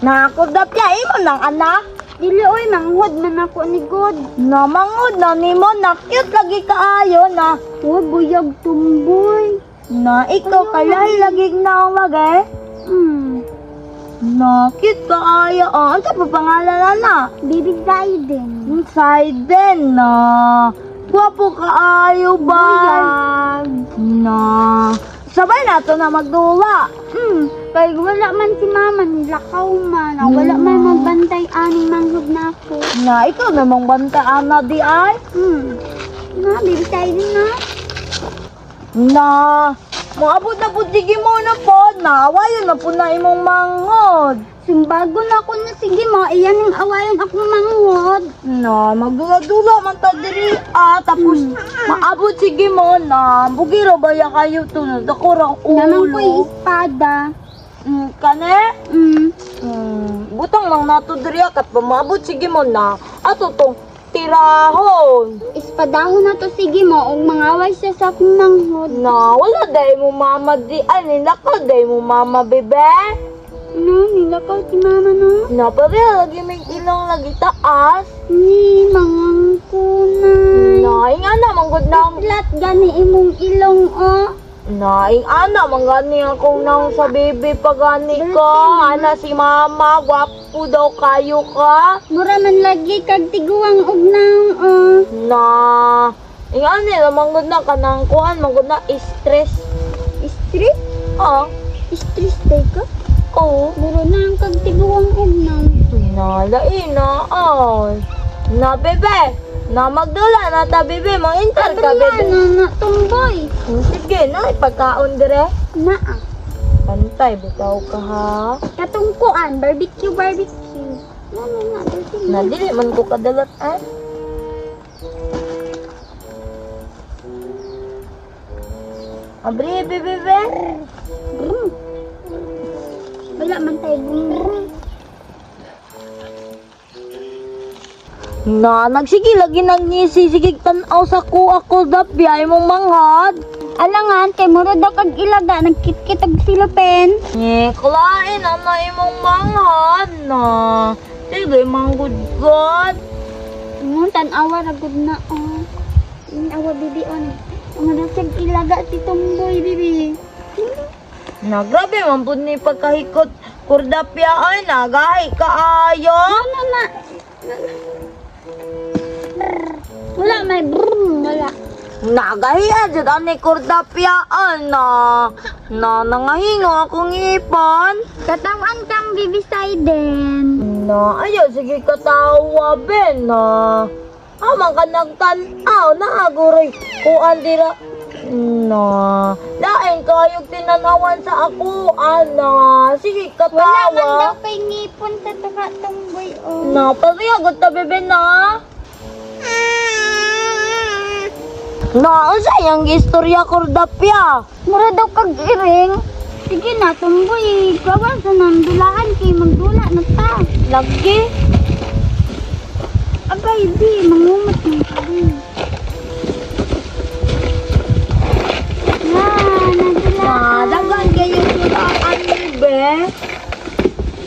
Na kordapya imo nang anak. Dili oy, manghod man ako ni God. Na mangod na nimo na cute lagi kaayo na. Uy, buyag tumboy. Na ikaw kalahi lagi naong lagi. Na cute kaayo. Oh, unsa pa pangalan na na? Baby Zayden. Inside na. Gwapo kaayo ba? Buyag. Na. Sabay na to na magdula. Kay wala man si mama, nilakaw man. Ah, wala man magbantay aning manghod na ako. Na ikaw namang bantaan na di ay. Na, baby Zayden na. Na. Moabot na po sige mo na po. Na awayon na po na imong manghod. Sumbago na ako na sige mo, iyan ang awayon akong manghod. Na magdula-dula man ta diri ah tapos maabot sige mo na bugiro ba ya kayo to na dako ra ang Naman ko'y ulo. espada. Kane? Butang lang nato diri ah, kat pamabot sige mo na ato tong tirahon. Espadahon na to sige mo, og mangaway siya sa akong manghod. Na wala dai mo mama di ay nilakaw dai mo mama bebe. No, nilakaw si mama no. Na pareha lagi may ilong lagi taas. Ni, mangangkunay. Na ing ana manggod na Flat gani imong ilong oh. na ing ana manggani akong nang sa baby pagani ko. Ana si mama gwapo daw kayo ka. Mura man lagi kag tiguang og naong oh. Na ing ana ra manggod na kanang kuan manggod na stress. Stress? Ah, Stress day ka? oo. Mura na ang kag tiguang og naong. Na lain na ay. Na bebe, na magdula na ta bebe, mangintar ka Wala bebe. na na tumboy. Sige na pagkaon dire. Naa. Pantay bitaw ka ha. Katungkuan, barbecue, barbecue. Na na na, barbecue. Na dili man ko kadalat eh. Abri bebe bebe. Brum. Wala man tayo brum. Na nagsige lagi nagngisi sige tan-aw sa kuha ko dapya imong manghad. Alangan kay mura daw kag ilaga nagkitkit og silopen. Ni klain ana imong manghad na. Sige manggod god. Ngun tan-awa ra gud na oh. Awa bibi on. Mura siyag ilaga si Tumboy bibi. Na grabe man pud ni pagkahikot kordapya ay nagahi kaayo. Ano na? Wala may brum, wala. Nagahiya jud ani kordapya na. Na nangahingo akong ipon. Katawan kang bibi Saiden. Na ayaw sige katawa ben na. Amang ka nagtan-aw na aguroy kuan dira. Na lain kayog tinanawan sa ako ana. Sige Wala man katawa. daw kay ngipon sa tuka Tumboy oh. Na pareha gud ta bebe na. Na unsa yang istorya kordapya? Mura daw kag iring. Sige na, Tumboy. Gawa sa nandulaan kay magdula na ta. Lagi. Abay, di. Mangumat ng kami. Na, nadula. Na daghan kayo dulaan be.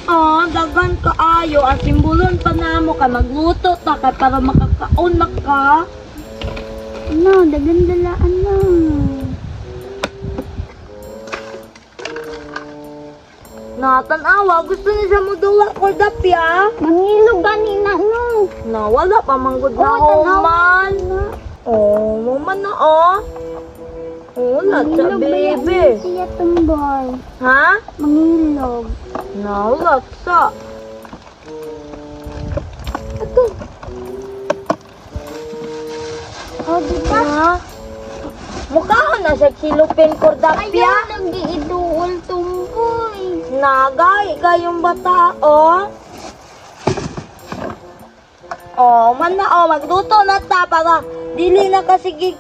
Ah, daghan kaayo at simbolon pa namo kay magluto ta kay para makakaon na ka. No, dagan dalaan na. Na tan-awa gusto ni siya modula kordapya. Mangilo gani na, no. Na wala pa manggod na Oh, tan-awa. human. Oh, man na oh. Oh, wala sa Mangilog ba yan baby. siya, Tumboy? Ha? Mangilog. Na wala sa. Ito. Oh, di ba? Ha? Mukhaon na siya kilupin kordapya. Ayaw, nag-iiduol, Tumboy. Nagay kayong bata, oh. Oh, man na, oh, magluto na ta para dili na kasi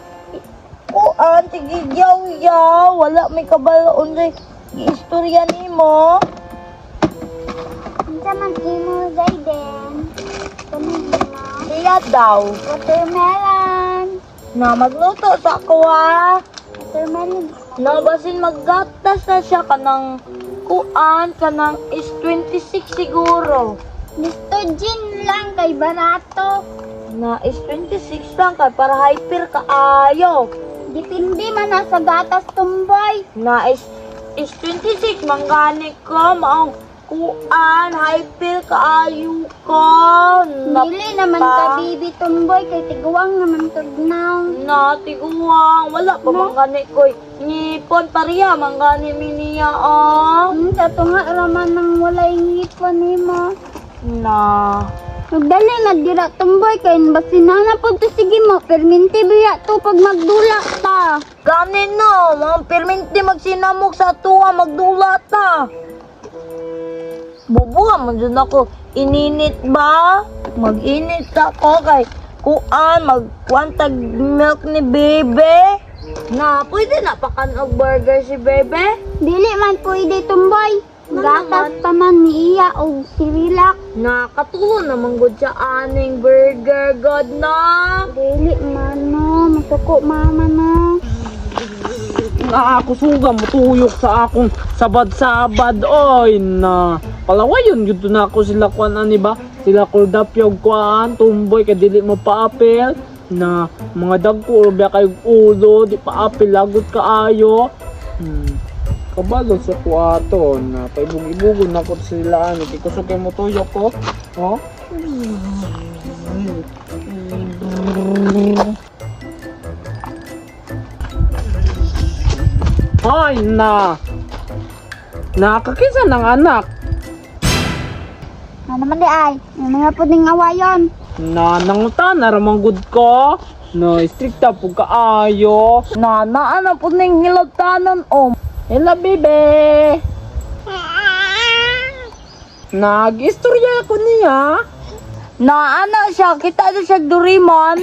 kuan, sige yaw yaw, wala may kabaloon sa istorya nimo. Unsa man imo, Zayden? Kani imo? Siya daw. Watermelon. Na magluto sa ako, ha. Watermelon. Na basin maggatas na siya kanang Kuan kanang is 26 siguro. Gusto gin lang kay barato. Na is 26 lang kay para hyper kaayo. Depende man na sa gatas, Tumboy. Na is 26 manggani ko maong kuan hyper kaayo ko. Na, Dili naman ka bibi, Tumboy, kay tiguang naman kag now. Na tiguang wala pa manggani koy ngipon pareha manggani mi niya ah. Sa tunga raman nang walay ngipon nimo. Na Magdali na dira, Tumboy, kay basin na na pud to sige mo perminti biya to pag magdula ta. Gani no, mga perminti magsinamok sa tuwa magdula ta. Bubuha man dyan ako. Ininit ba? Mag-init ako kay kuan, magkuan tag milk ni bebe. Na, pwede na pakan og burger si bebe? Dili man pwede, Tumboy. Ano Gatas naman? pa man ni iya og sirilak. Na, katulo naman gud siya aning burger, god na. Dili man no, masuko mama no. Na ako suga mutuyok sa akong sabad-sabad oy na palawayon gyud na ako sila kuan ani ba sila kordapyog kuan Tumboy kay dili mo paapil na mga dagko or biya kay ulo di paapil lagot kaayo. Kabalo sa kuato na paibog-ibugon na ko sila ani kay kusog kay mutuyok ko oh. Ay na nakakisa ng anak. Ano naman di ay, may mga puding awayon. Na nangutan na ramang good ko. No, strikta po kaayo. Na, naa na po ning hilabtanon o. Hello, bebe. Nag-istorya ko niya. Na, ana siya, kita na siya Doraemon.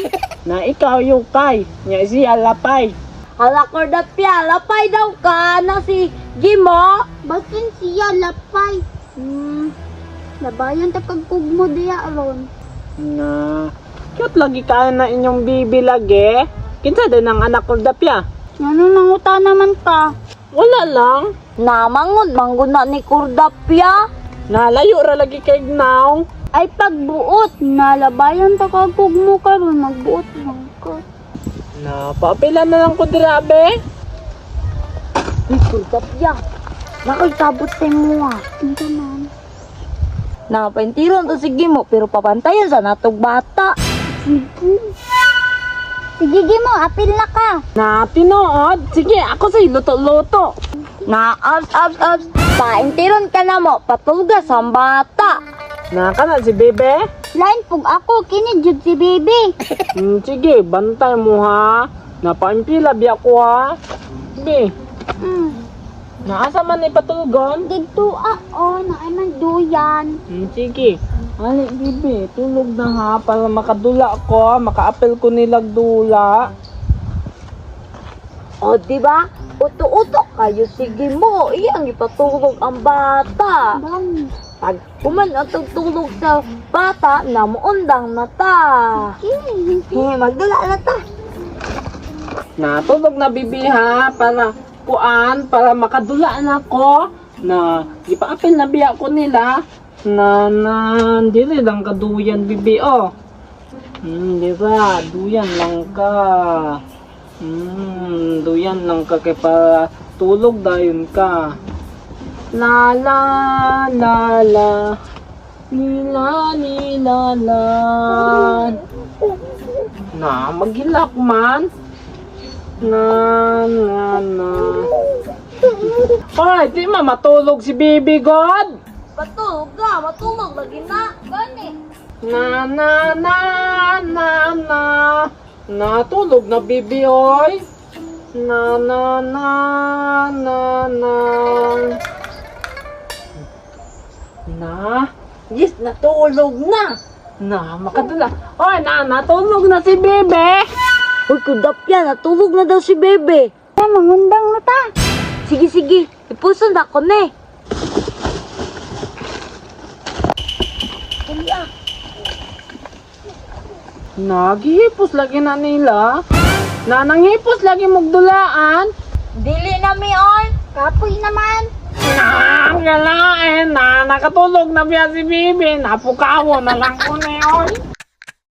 Na ikaw yung kay. Nya siya lapay. Hala, kordapya, lapay daw ka na si Gimo. Basin siya lapay. Labayan ta kag kugmo diya ron. Na, cute lagi kayo na inyong bibi lagi. Kinsa din ang anak ko dapya? Ngano nanguta naman ka? Wala lang. Namangon, mangguna ni Kordapya. Nalayo ra lagi kay now. Ay pagbuot, nalabayan ta kag kugmo karon magbuot man ka. Na, paapila na lang ko dira, be. Uy, Kordapya. Nakaitabot sa mo ah. Unsa man? Napaintiron to si Gimo, pero papantayan sa natog bata. Sige. Sige Gimo, apil na ka. Na, tinuod. Sige, ako sa'y luto-luto. Na, abs, abs, abs. Paintiron ka na mo, patulga sa bata. Na, kana si bebe. Lain pug ako kini jud si baby. Sige, bantay mo ha. Napaimpila biya ko ha. Bi, naasa man ipatulgon? Didto ah oh, naay man duyan. Sige. Ali, bibi, tulog na ha para makadula ko, makaapel ko nilag dula. O, di ba? Uto-uto kayo si Gimo. Iyang ipatulog ang bata. Bang. Pag human ang tugtulog sa bata, namuundang na ta. Kini. Eh, magdula na ta. Natulog na bibi ha para kuan para makadula na ko na ipaapel na biya ko nila na na dili lang kaduyan bibi oh. Di ba? Duyan lang ka. Duyan lang ka kay para tulog dayon ka. La la la la. Ni la ni la la. Na maghilak man. Na na na. Hoy, di ma matulog si Baby God. Patulog ka, matulog lagi na. Gani. Na na na na na. Natulog na bibi oy. Na na na na na. Na. Yes, natulog na. Na, makadula. Oy, na, natulog na si Bebe. Uy, kudapya, natulog na daw si Bebe. Ay, mangundang na ta. Sige, sige, ipuson na ko na eh. Dali ah. Naghihipos lagi na nila. Na, nanghipos lagi mugdulaan. Dili na mi oy. Kapoy naman. Na, ang galain na, nakatulog na biya si Bibi, napukawo na lang ko na yun.